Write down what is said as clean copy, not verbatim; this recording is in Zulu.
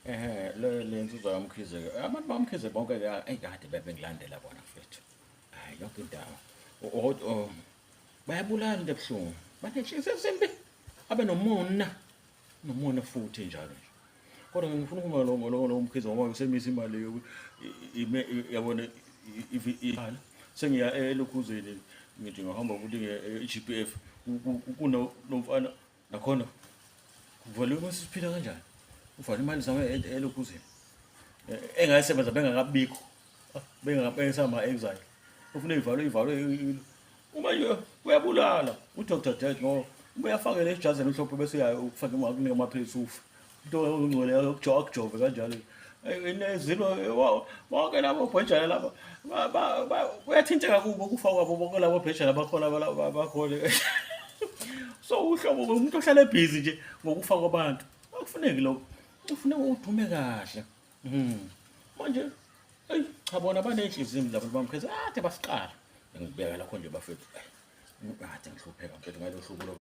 Ehhe, le nsizwa kaMkhize-ke, abantu bakaMkhize bonke-ke eyi kade bebengilandela bona mfethu. Hhayi yonke indawo. Bayabulala into ebuhlungu. Banenhliziyo ezimbi. Abe nomona. Nomona futhi njalo nje. Kodwa ngifuna ukuma lo Mkhize ngoba usemisa imali ime yabona sengiya elokhuzeni ngithi ngihamba ukuthi i-G_P_F kunomfana nakhona kuvaliwe mase siphila kanjani uvale imali zami elokhuzeni engayisebenza bengakabikho bengama-exile ufuna ivalwe ivalwe uma nje uyabulala uDr Death ngoba uma uyafakela ijazi elimhlophe bese uyafaka akunika amaphilisi ufe into ongcwele akujove kanjalo nezilo bonke labo bhejana laba kuyathinteka kubo kufa kwabo bonke labo bhejana bakhona bakhona so uhlobo umuntu ohlala ebhizi nje ngokufa kwabantu akufuneki lokho kufuneka udume kahle. Manje eyi cha bona banenhliziyo labo bamkhetha ade basiqala. Ngikubeka lakho nje bafethu. Ade ngihlupheka mfethu ngalo hlubo.